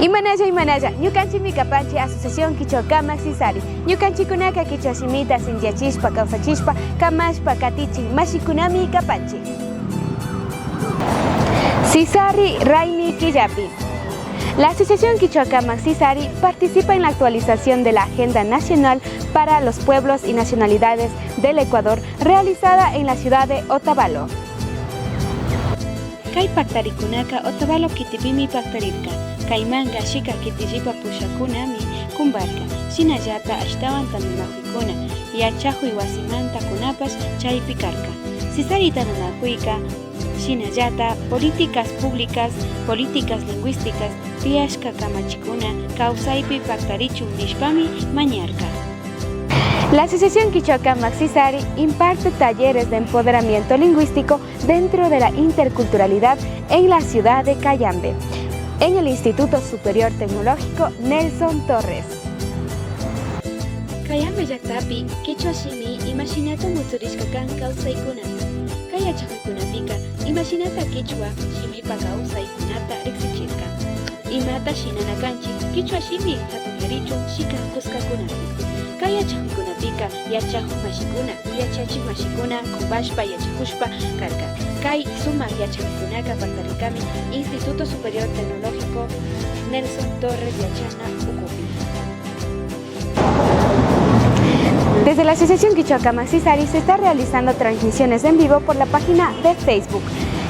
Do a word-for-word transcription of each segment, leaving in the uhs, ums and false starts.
Imanalla, imanalla, ñukanchikmi kapanchik Asociación Kichwa Kamak Sisari. Ñukanchikkunaka kichwa shimita sinchiyachishpa, kawsachishpa, kamashpa katichin mashikunami kapanchik. Sisari raymi killapi. La Asociación Kichwa Kamak Sisari participa en la actualización de la Agenda Nacional para los Pueblos y Nacionalidades del Ecuador, realizada en la ciudad de Otavalo. Kay paktarikunaka Otavalo kitipimi paktarirka. Kaymanka shika kitillipa pushakunami kumbarka. Shinallata ashtawan tantanakuykunaka yachakuy wasimantakunapash chaypi karka. Sisari tantanakuyka shinallata políticas públicas, políticas lingüísticas tiyashka kamachikuna kawsaypi paktarichun nishpami mañarka. La Asociación Kichwa Kamak Sisari imparte talleres de empoderamiento lingüístico dentro de la interculturalidad en la ciudad de Cayambe, en el Instituto Superior Tecnológico Nelson Torres. Cayambe llaktapi kichwa shimi imashinata mutsurishka kan kawsaykunata. Kay yachakuykunapika imashinata kichwa shimipa kawsaykunata riksichirka. Imata shinana kanchik kichwa shimi hatunyarichun shika kuskakunapi. Kay yachakuykunapika yachakuk mashikuna, yachachik mashikuna kumpashpa yachakushpa karka. Kay sumak yachakuykunaka paktarirkami Instituto Superior Tecnológico Nelson Torres yachana ukupi. Desde la Asociación Kichwa Kamak Sisari se está realizando transmisiones en vivo por la página de Facebook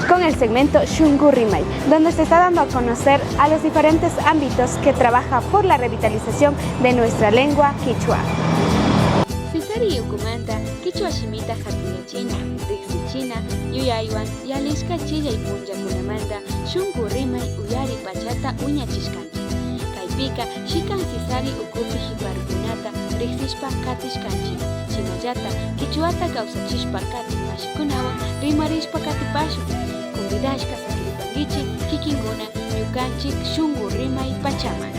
con el segmento Shunku Rimay, donde se está dando a conocer a los diferentes ámbitos que trabaja por la revitalización de nuestra lengua kichwa. Sisari ukumanta kichwa shimita hatunyachina, riksichina yuyaywan yalishka chillay punllakunamanta Shunku Rimay uyari pachata wiñachishkanchik. Kaypika shikan Sisari ukupi kiparukunata riksishpa katishkanchik. Shinallata kichwata kawsachishpa katik mashikunawan rimarishpa katipashun. Convidashka sakiripankichik kikinkuna ñukanchik Shunku Rimay pachaman.